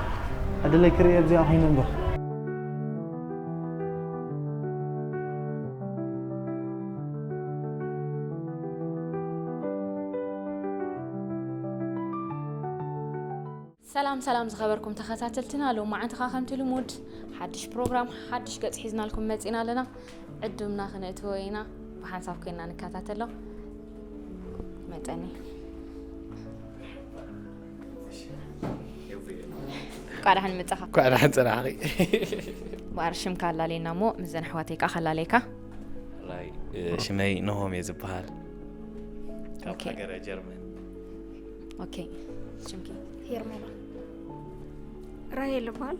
ዕድለይ ክርኢ ኣብዚኣ ኮይነ እምበር። ሰላም ሰላም ዝኸበርኩም ተኸታተልትና ሎማዓንቲ ከኣ ከምቲ ልሙድ ሓድሽ ፕሮግራም ሓድሽ ገጽ ሒዝናልኩም መጺና ኣለና። ዕዱምና ክነእትዎ ኢና ብሓንሳብ ኮይንና ንከታተሎ። መጸኒ። ቋዕ ደሓን መጻኻ። ኳዕ ደሓን ጸናሕኺ። እምበኣር ሽምካ ኣላለየና እሞ ምስዘን ኣሕዋተይ ከኣ ከላለየካ። ራይ ሽመይ ነሆም እየ ዝበሃል ካብ ኦኬ። ሃገረ ጀርመን። ኦኬ ሽምኪ። ሄርሜላ ራሄል ይበሃል።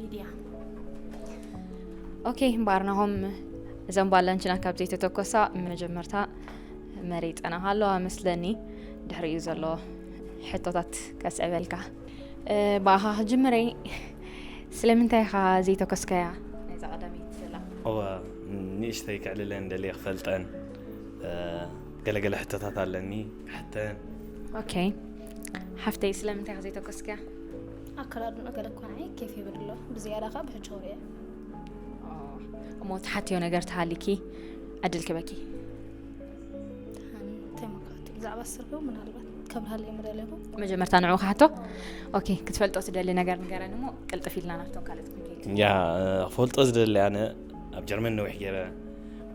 ሊድያ ኦኬ እምበኣር ናሆም እዘን ባላንችና ካብ ዘይተተኮሳ መጀመርታ መሪፀናኻ ኣለዋ መስለኒ። ድሕሪኡ ዘሎ ሕቶታት ከስዕበልካ። ብኣኻ ክጅምር እየ። ስለምንታይ ኢኻ ዘይተኮስካያ ናይዛ ቀዳመይቲ ዘላ? እወ ንእሽተይ ከዕልለን ደልየ ክፈልጠን ገለገለ ሕቶታት ኣለኒ ክሕተን። ኦኬ ሓፍተይ ስለምንታይ ኢኻ ዘይተኮስካያ? ኣከዳድንኡ ገለ እኳ ንዓይ ኬፍ ይብል ኣሎ ብዝያዳ ከዓ ብሕጂ ክሪኦ። እሞ ትሓትዮ ነገር ተሃሊኪ ዕድል ክበኪ። እንታይ መካቱ ብዛዕባ ስርሑ ምናልባት ከብርሃለይ ምደለኹ። መጀመርታ ንዑ ክሓቶ። ኦኬ ክትፈልጦ ትደሊ ነገር ንገረን እሞ ቅልጥፍ ኢልና ናብቶም ካልኦት ክንከይድ። ያ ክፈልጦ ዝደሊ ኣነ ኣብ ጀርመን ነዊሕ ገይረ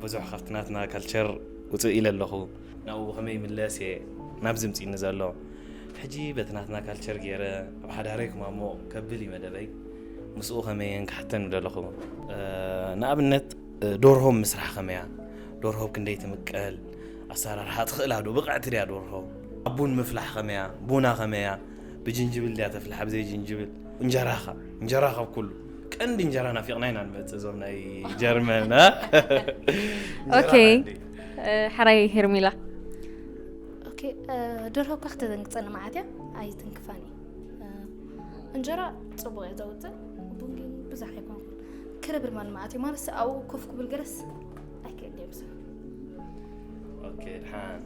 ብዙሕ ካብቲ ናትና ካልቸር ውፅእ ኢለ ኣለኹ። ናብኡ ብኸመይ ይምለስ እየ ናብዚ ምፂኒ ዘሎ። ሕጂ በቲ ናትና ካልቸር ገይረ ኣብ ሓዳረይ ክማሞቕ ከብል እዩ መደበይ። ምስኡ ከመይ እየን ክሓተን ምደለኹ። ንኣብነት ዶርሆ ምስራሕ ከመያ፣ ዶርሆ ክንደይ ትምቀል፣ ኣሰራርሓ ትኽእላ ዶ፣ ብቕዕቲ ድያ ዶርሆ፣ ቡን ምፍላሕ ከመያ፣ ቡና ከመያ፣ ብጅንጅብል ድያ ተፍልሓ ብዘይ ጅንጅብል፣ እንጀራኻ እንጀራ ካብ ኩሉ ቀንዲ እንጀራ ናፊቕና ኢና ንመጽእ፣ እዞም ናይ ጀርመን፣ እ? እንጀራ Okay. ቀንዲ። ሕራይ ሄርሚላ። Okay፣ ደርሆ እኳ ክተዘንግፀኒ መዓት እያ ኣይትንክፋኒ። እንጀራ ፅቡቅ እየ ዘውፅእ፣ ቡን ግን ብዙሕ ኣይኮንኩን። ክርብር ማን መዓት እዩ ማለት ኣብኡ ኮፍ ክብል ገለስ ኣይክእል እየ ብሰ Okay፣ ድሓን።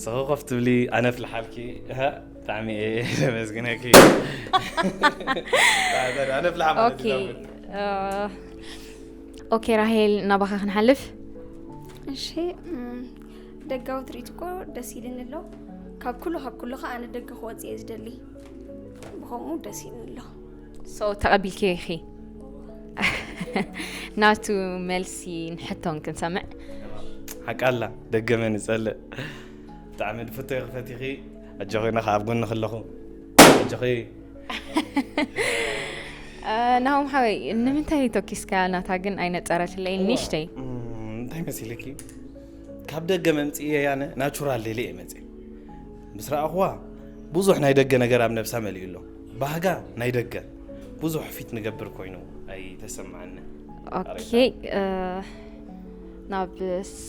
ሰኸ ኮፍ ትብሊ፣ ኣነ ፍልሓልኪ። እህ፣ ብጣዕሚ እየ ዘመስግነኪ። ኣነ ፍልሓ ማለት Okay. እዩ። Okay፣ ራሄል፣ ናባኻ ክንሓልፍ። እሺ፣ እም፣ ደጋዊ ትርኢት እኮ ደስ ኢልን ኣሎ። ካብ ኩሉ ካብ ኩሉ ከ ኣነ ደገ ክወፅእ እየ ዝደሊ። ብኸምኡ ደስ ኢልን ኣሎ። So፣ ተቐቢልኪ ኢኺ? ናቱ መልሲ ንሕቶን ክንሰምዕ። ሓቃላ፣ ደገመ ንጸልእ። ብጣዕሚ ድፍቶ ይኽፈት ኢኺ። ኣጆኺ፣ ኢና ኣብ ጎንኺ ኣለኹ። ኣጆኺ። ናሆም ሓወይ፣ ንምንታይ ተኪስካ? ናታ ግን ኣይነጸረትለይ። ንእሽተይ እም፣ እንታይ መሲልኪ? ካብ ደገ መምጽእ እየ፣ ኣነ ናቹራል ሌለ እየ መጽእ። ምስ ረኣኹዋ ብዙሕ ናይ ደገ ነገር ኣብ ነብሳ መሊኡ ኣሎ። ባህጋ ናይ ደገ ብዙሕ ፊት ንገብር ኮይኑ ኣይተሰማዓኒ። Okay፣ ናብ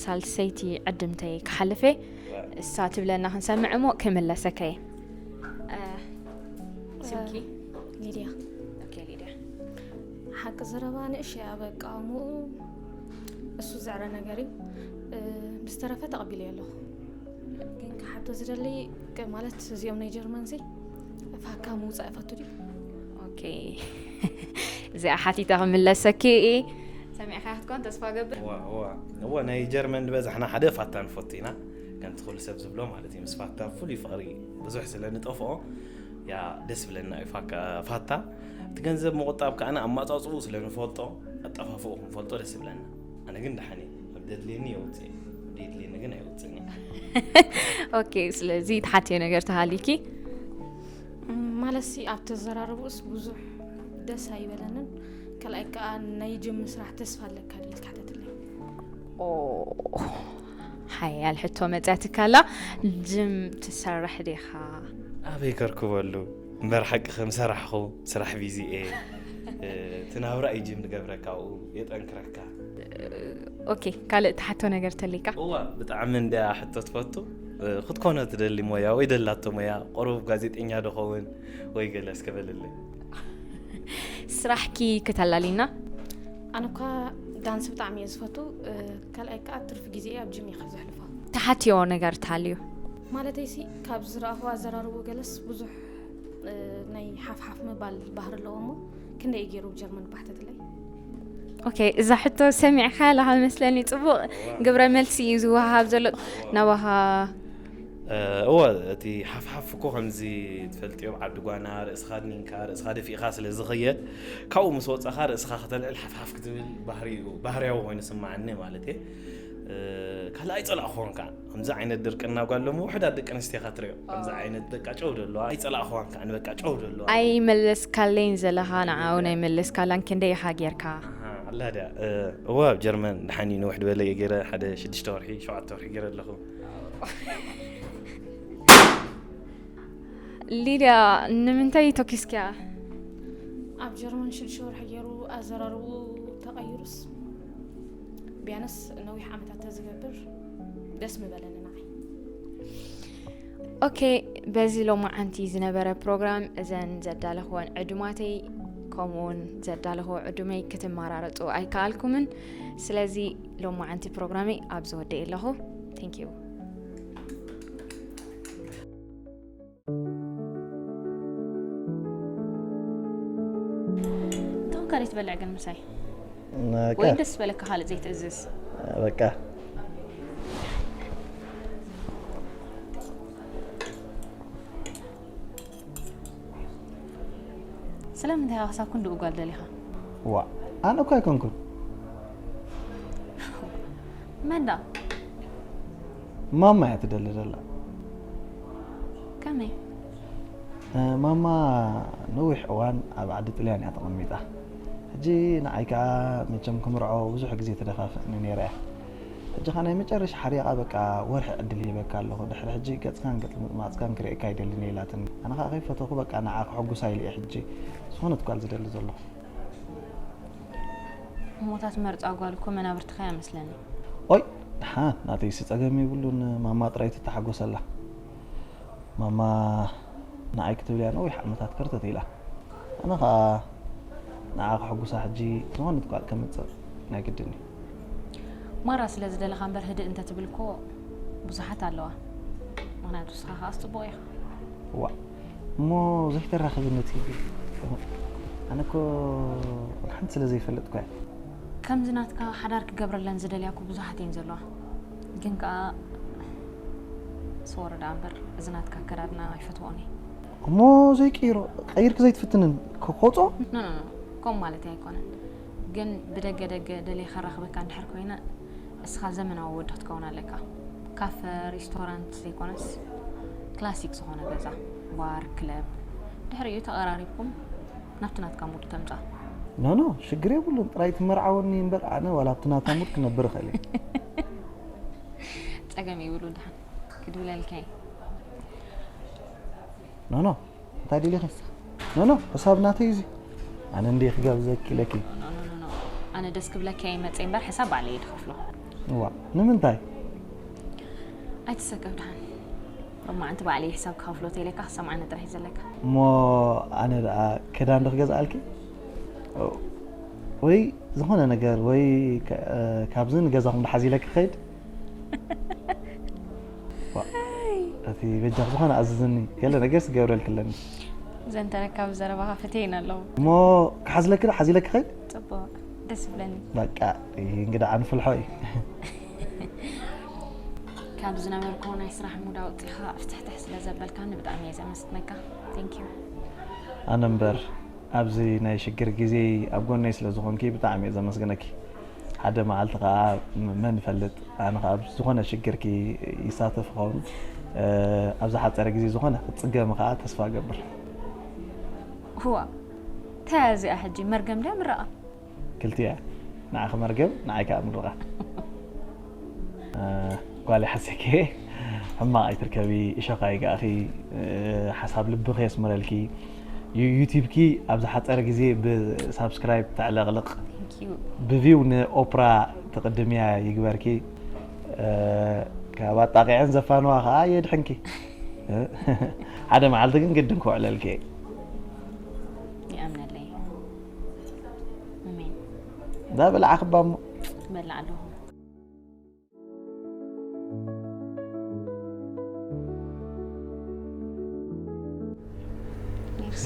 ሳልሰይቲ ዕድምተይ ክሓልፈ፣ እሳ ትብለና ክንሰምዕ እሞ ክምለሰከ እየ። ስምኪ? ሊድያ። Okay፣ ሊድያ። ሓቂ ዘረባ ንእሽ እያ በቃ፣ እሞ እሱ ዘዕረ ነገር እዩ። ብዝተረፈ ተቐቢለ ኣለኹ። ግን ክሓቶ ዝደሊ፣ ማለት እዚኦም ናይ ጀርመን ሲ ፋካ ምውፃእ ይፈቱ ድዩ? Okay፣ እዚኣ ሓቲታ ክምለሰኪ። ሰሚዕካ ክትኮን ተስፋ ገብር። እዋ እዋ እዋ፣ ናይ ጀርመን ዝበዛሕና ሓደ ፋታ ንፈቱ ኢና። ከምቲ ኩሉ ሰብ ዝብሎ ማለት እዩ፣ ምስ ፋታ ፍሉይ ፍቕሪ ብዙሕ ስለ ንጠፍኦ፣ ያ ደስ ብለና እዩ። ፋካ ፋታ እቲ ገንዘብ ምቑጣብ ከዓነ ኣማጻጽኡ ስለ ንፈልጦ፣ ኣጠፋፍኡ ክንፈልጦ ደስ ብለና። ኣነ ግን ደሓን እየ፣ ኣብ ደድልየኒ የውፅእ፣ ኣብ ደድልየኒ ግን ኣይወፅእን እየ። Okay፣ ስለዚ ትሓትዮ ነገር ተሃሊኪ። ማለት ሲ ኣብ ተዘራረቡስ ብዙሕ ደስ ኣይበለንን። ካልኣይ ከዓ ናይ ጅም ስራሕ ተስፋ ኣለካ ድዩ ክትሓተትለይ? ኦ፣ ሓያል ሕቶ መፅያትካ ኣላ። ጅም ትሰርሕ ዲኻ? ኣበይ ከርክበሉ እምበር፣ ሓቂ ከም ሰራሕኹ፣ ስራሕ ቢዚ እየ። እቲ ናብራ እዩ ጅም ዝገብረካ፣ ኣብኡ የጠንክረካ። Okay፣ ካልእ ትሓቶ ነገር ተሊካ? እዋ፣ ብጣዕሚ እንድያ ሕቶ ትፈቱ። ክትኮኖ ትደሊ ሞያ ወይ ደላቶ ሞያ፣ ቁሩብ ጋዜጠኛ ዶ ኸውን ወይ ገለ እስከ በልለይ። ስራሕኪ ክተላሊና? ኣነ እኳ ዳንስ ብጣዕሚ እየ ዝፈቱ። ካልኣይ ከዓ ትርፊ ግዜ ኣብ ጅም እየ ዘሕልፎ። ትሓትዮ ነገር ተሃልዩ? ማለተይ ሲ ካብ ዝረኣኹ ኣዘራርቦ ገለስ ብዙሕ ናይ ሓፍሓፍ ምባል ባህሪ ኣለዎ እሞ፣ ክንደይ እዩ ገይሩ ጀርመን ባሕተትለይ? Okay፣ እዛ ሕቶ ሰሚዕካ ኣለኻ መስለኒ። ፅቡቕ ግብረ መልሲ እዩ ዝወሃብ ዘሎ ናባኻ። እወ፣ እቲ ሓፍሓፍ እኮ ከምዚ ትፈልጥዮ፣ ዓዲ ጓና ርእስኻ ድኒንካ ርእስኻ ደፊእኻ ስለ ዝኸየድ፣ ካብኡ ምስ ወጻኻ ርእስኻ ከተልዕል ሓፍሓፍ ክትብል ባህሪ እዩ፣ ባህርያዊ ኮይኑ ስማዓኒ ማለት እየ። ካልኣይ ጸላእኹን ከዓ ከምዚ ዓይነት ድርቅና ጓሎም ውሕዳት ደቂ ኣንስትዮኻ ትሪኦ። ከምዚ ዓይነት በቃ ጨው ደለዋ ኣይጸላእኹዋን ከዓ ንበቃ ጨው ደለዋ። ኣይመለስካለይን ዘለኻ ንዓ እውን ኣይመለስካላን። ክንደይ ኢኻ ጌርካ? ኣላ ድያ? እዋ ኣብ ጀርመን ድሓን እዩ ንውሕ ድበለ እየ ገይረ፣ ሓደ ሽዱሽተ ወርሒ ሸውዓተ ወርሒ ገይረ ኣለኹ። ሊድያ ንምንታይ ተኪስኪያ? ኣብ ጀርመን ሽዱሽተ ወርሒ ገይሩ ኣዘራርቡ ተቐይሩስ ቢያንስ ነዊሕ ዓመታት ተዝገብር ደስ ምበለኒ ንዓይ። ኦኬ፣ በዚ ሎማዓንቲ ዝነበረ ፕሮግራም እዘን ዘዳለኽወን ዕዱማተይ ከምኡውን ዘዳለኽዎ ዕዱመይ ክትመራረፁ ኣይከኣልኩምን። ስለዚ ሎማዓንቲ ፕሮግራመይ ኣብዚ ወደየ ኣለኹ። Thank you። እንተኾንካ ዘይትበልዕ ግን ምሳይ ወይ ደስ ዝበለካ ካልእ ዘይትእዝዝ? በቃ ስለምንታይ ኢኻ ክሳብ ክንድኡ ጓል ደሊኻ? ዋ፣ ኣነ እኮ ኣይኮንኩን። መን ዳ? ማማ እያ ትደሊ ዘላ። ከመይ? እ፣ ማማ ነዊሕ እዋን ኣብ ዓዲ ጥልያን እያ ተቐሚጣ። ሕጂ ንዓይ ከኣ መቸም ክምርዖ ብዙሕ ግዜ ተደፋፍእኒ ነይረ እያ። ሕጂ ኸኣ ናይ መጨረሻ ሓሪቓ በቃ ወርሒ ዕድል ይህበካ ኣለኹ። ድሕሪ ሕጂ ገጽካን ገጽ ምጥማጽካን ክርእየካ ኣይደልን እየ ኢላትኒ። ኣነ ኸኣ ከይፈተኹ በቃ ንዓ ከሐጉሳ ኢለ እየ ሕጂ ዝኾነት ጓል ዝደሊ ዘለኹ። እሞ እታ ትመርጻ ጓል እኮ መናብርትኻ እያ መስለኒ። ኦይ፣ ደሓን ናተይሲ ጸገም የብሉን። ማማ ጥራይ ትተሓጎሰላ። ማማ ንዓይ ክትብል እያ ነዊሕ ዓመታት ከርተት ኢላ። ኣነ ኸኣ ንዓ ከሐጉሳ ሕጂ ዝኾነት ጓል ከምጽእ ናይ ግድን እዩ። ማራ ስለ ዝደለኻ እምበር ህድእ እንተትብል እኮ ብዙሓት ኣለዋ። ምኽንያቱ ንስኻ ኸኣ ጽቡቕ ኢኻ። ዋእ፣ እሞ ዘይተራኽብኒ እቲ ኣነ እኮ ሓንቲ ስለ ዘይፈልጥኳ እየ። ከምዚ ናትካ ሓዳር ክገብረለን ዝደልያ እኮ ብዙሓት እየን ዘለዋ። ግን ከኣ ስወር ደኣ እምበር እዚ ናትካ ኣከዳድና ኣይፈትዎን እየ። እሞ ዘይቅይሮ ቀይርኪ ዘይትፍትንን ክቆጾ? ኖ ኖ ኖ፣ ከምኡ ማለት ኣይኮነን። ግን ብደገ ደገ ደልየ ከራኽበካ እንድሕር ኮይነ እስኻ ዘመናዊ ወዲ ክትከውን ኣለካ። ካፈ፣ ሪስቶራንት ዘይኮነስ ክላሲክ ዝኾነ ገዛ፣ ባር፣ ክለብ። ድሕሪኡ ተቐራሪብኩም ናብቲ ናትካ ሙድ ተምጻ። ኖ ኖ፣ ሽግር የብሉን። ጥራይ ትመርዓወኒ እምበር ኣነ ዋላ ኣብቲ ናታ ሙድ ክነብር እኽእል እየ። ጸገም ይብሉ ደሓን ክድውለልካ እየ። ኖ ኖ፣ እንታይ ደሊኺ? ኖ ኖ፣ ሕሳብ ናተይ እዩ። ኣነ እንዴ ክጋብዘኪ ኢለኪ። ኖ ኖ ኖ ኖ፣ ኣነ ደስ ክብለካ እየ መጸ እምበር ሕሳብ ባዕለይ እየ ዝኸፍሎ። እዋ፣ ንምንታይ? ኣይትሰከፍ ደሓን። ሎማዓንቲ ባዕለይ ሕሳብ ክኸፍሎ ተይለካ ክሰምዓኒ ጥራሕ እዩ ዘለካ። እሞ ኣነ ደኣ ክዳን ዶ ክገዝኣልኪ? ወይ ዝኾነ ነገር ወይ ከ-፣ ካብዚ ንገዛኹም ደሓዝ ኢለ ክኸይድ? ዋ፣ እቲ በጃኽ ዝኾነ ኣዝዝኒ፣ ገለ ነገርስ ክገብረልኪ ኣለኒ። ዘንተረካ ብዘረባኻ ፈትየን ኣለዉ። እሞ ክሓዝለኪ ዶ ሓዚለ ክኸይድ? ጽቡቕ፣ ደስ ይብለኒ። በቃ፣ ይህ እንግዳ ኣንፍልሖ እዩ። ካብ ዝነበርኩ ናይ ስራሕ ሙድ ኣውጺኻ ፍትሕትሕ ስለ ዘበልካኒ ብጣዕሚ እየ ዘመስግነካ። Thank you። ኣነ እምበር ኣብዚ ናይ ሽግር ግዜ ኣብ ጎነይ ስለ ዝኾንኪ ብጣዕሚ እየ ዘመስግነኪ። ሓደ መዓልቲ ኸኣ ም-፣ መን ይፈልጥ፣ ኣነ ኸኣ ኣብ ዝኾነ ሽግርኪ ይሳተፍ ይኸውን። እ፣ ኣብ ዝሓጸረ ግዜ ዝኾነ ክትጽገሚ ኸኣ ተስፋ እገብር። እዋ፣ እንታይ እያ እዚኣ ሕጂ? መርገም ድያ ምረቓ? ክልቲኣ። ንዓኺ መርገም፣ ንዓይ ከኣ ምርቓ። እ፣ ጓል ይሓሰኪ፣ ሕማቕ ኣይትርከቢ፣ እሾኽ ኣይግኣኺ፣ እ፣ ሓሳብ ልብኺ የስምረልኪ። ዩ-፣ ዩቲብኪ ኣብ ዝሓጸረ ግዜ ብሳብስክራይብ ተዕለቕልቕ፣ Thank you። ብቪው ንኦፕራ ትቕድምያ ይግበርኪ። እ፣ ካብ ኣጣቒዐን ዘፋንዋ ኸኣ የድሕንኪ። እ፣ ሓደ መዓልቲ ግን ግድን ክውዕለልኪ እየ። ይኣምነለይ። ኣሜን። እዛ በላዕኽባ እሞ። በላዕ ኣለኹ። ሜርሲ።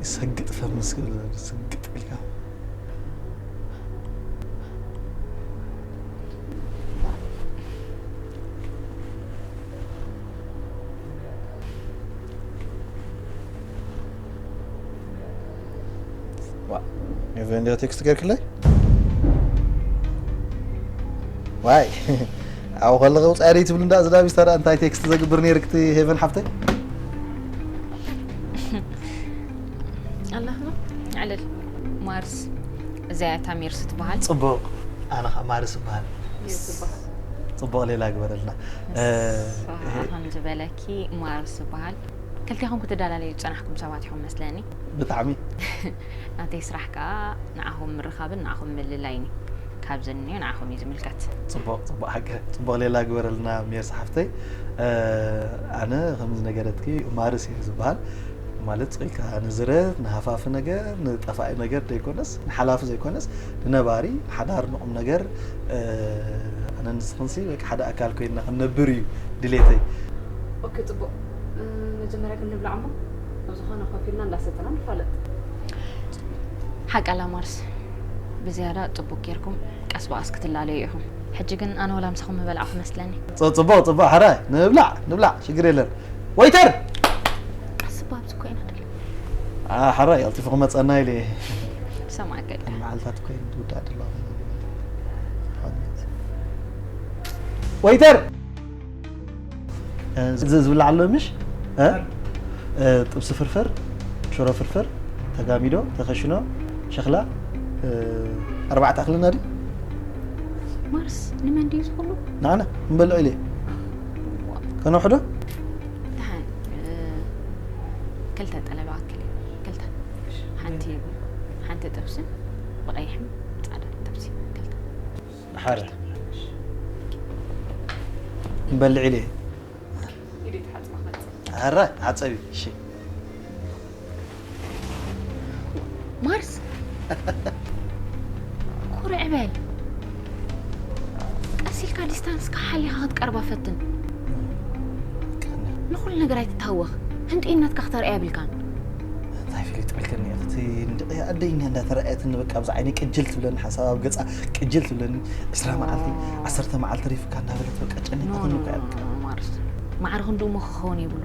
ይሰግጥ ፈምስ ክብል ስግጥ ኢልካ። ዋ፣ ሄቨን እንዲያ ቴክስት ገርክለይ? ዋይ፣ ኣብኡ ከለኸ ውፃኢ ደይ ትብል እንዳ ዝዳቢስ ታዲያ እንታይ ቴክስት ዘግብር ነይርክቲ ሄቨን ሓፍተይ? ኣላህ ነው። ዕልል ማርስ። እዚኣ እታ ሜርሲ ትበሃል። ፅቡቕ። ኣነ ኸዓ ማርስ እበሃል። ጽቡቕ ሌላ ግበረልና። እ፣ ንሳ ከም ዝበለኪ ማርስ ዝበሃል። ክልቴኹም ክትደላለዩ ዝጸናሕኩም ሰባት ኢኹም መስለኒ። ብጣዕሚ። ናተይ ስራሕ ከኣ ንዓኹም ምርኻብን ንዓኹም ምልላይን እዩ። ካብዚ እንዮ ንዓኹም እዩ ዝምልከት። ጽቡቕ፣ ጽቡቕ ሓቂ። ጽቡቕ ሌላ ግበረልና ሜርሲ ሓፍተይ። እ፣ ኣነ ከም ዝነገረትኪ ማርስ እየ ዝበሃል። ማለት ኢልካ ንዝረት፣ ንሃፋፊ ነገር፣ ንጠፋኢ ነገር ዘይኮነስ፣ ንሓላፊ ዘይኮነስ፣ ንነባሪ፣ ንሓዳር፣ ንቑም ነገር፣ እ፣ ኣነ ንስኽንሲ በቃ ሓደ ኣካል ኮይንና ክንነብር እዩ ድሌተይ። ኦኬ፣ ጽቡቕ። እ፣ መጀመርያ ግን ንብላዕ እሞ፣ ኣብ ዝኾነ ኮፍ ኢልና እንዳሰተና ንፋለጥ። ሓቃላ ማርስ፣ ብዝያዳ ጽቡቕ ጌርኩም ቀስ ብቐስ ክትላለዩ ኢኹም። ሕጂ ግን ኣነ ወላ ምሳኹም ምበላዕኩ መስለኒ። ጽ-፣ ጽቡቕ፣ ጽቡቕ፣ ሕራይ፣ ንብላዕ፣ ንብላዕ፣ ሽግር የለን። ወይተር! ቀስ እባ ኣብዚ ኮይና ደለ። ኣ፣ ሕራይ፣ ቀልጢፉ ክመጸና ኢለ እየ። ሰማዕ ገለ። መዓልታት ኮይኑ ትውዳእ ደሎ። ወይተር! እ፣ እዚ ዝብላዕ ኣሎ ምሽ? እ? እ፣ ጥብሲ ፍርፍር፣ ሽሮ ፍርፍር፣ ተጋሚዶ፣ ተኸሽኖ፣ ሸኽላ፣ እ፣ ኣርባዕተ ኣኽልና ድዩ? ማርስ ንመን ድዩ ዝኹሉ? ንዓና ንበልዕ ኢለ ከነውሕዶ። ደሓን። ክልተ ጠለብ ኣክል እዩ። ክልተ። ሓንቲ ሓንቲ ጥብስን ብቐይሕን ፃዕዳ ጥብሲ። ክልተ። ሓደ ንበልዕ ኢለ። ኣረ ሓፀቢ እሺ። ማርስ ኩርዕ በል። ቀስ ኢልካ ዲስታንስካ ሓሊኻ ክትቀርባ ፈትን። ንኹሉ ነገር ኣይትታወኽ። ህንጡይነትካ ክተርእያ የብልካን። እንታይ ፍልይ ትብልከኒ እያ እቲ ንድቕያ ኣደይኛ እንዳተረኣየትኒ በቃ ኣብዚ ዓይነይ ቅጅል ትብለኒ ሓሳብ ኣብ ገፃ ቅጅል ትብለኒ ዕስራ መዓልቲ ዓሰርተ መዓልቲ ሪፍካ እንዳበለት በቃ ጨኒቃትኒ እኮ እያ በቃ። ማርስ ማዕረ ክንድኡ እሞ ክኸውን የብሉ።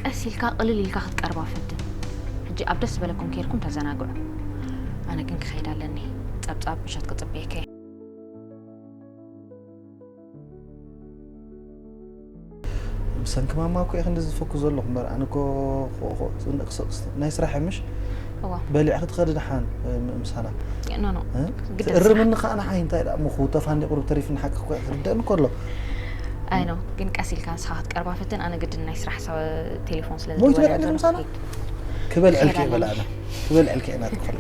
ቀስ ኢልካ ቅልል ኢልካ ክትቀርባ ፈትን። ሕጂ ኣብ ደስ ዝበለኩም ከይድኩም ተዘናግዑ። ኣነ ግን ክኸይድ ኣለኒ። ጸብጻብ ምሸት ክጽበየካ እየ። ብሰንኪ ማማ እኮ እየ ክንዲ ዝፈኩ ዘለኹ እምበር ኣነ እኮ ናይ ስራሕ ምሽ እዋ በሊዕ ክትኸዲ ደሓን ምሳና ኖ ኖ ግደ ትእርምኒ ከዓ ንዓይ እንታይ ደኣ ምኹ ተፋኒ ቁሩብ ተሪፍኒ ሓቂ እኮ እየ ክርደእኒ ከሎ ኣይ ኖ ግን ቀስ ኢልካ ንስኻ ክትቀርባ ፈትን ኣነ ግድን ናይ ስራሕ ሰ- ቴሌፎን ስለ ሞይቱ ዝደወለ በላ ዘሎ ምሳና ክኸይድ። ክበልዕልኪ ክኸይድ በላ ኣለኒ። ክበልዕልኪ ኢና ትኾለ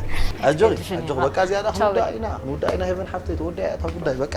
ኣጆኺ ኣይትገድፍን ኣጆኺ ኢኻ። በቃ እዚኣ ዳ ቻው። ክንውዳእ ኢና ክንውዳእ ኢና ሄቨን ሓፍተይ ተወዳያ እታ ጉዳይ በቃ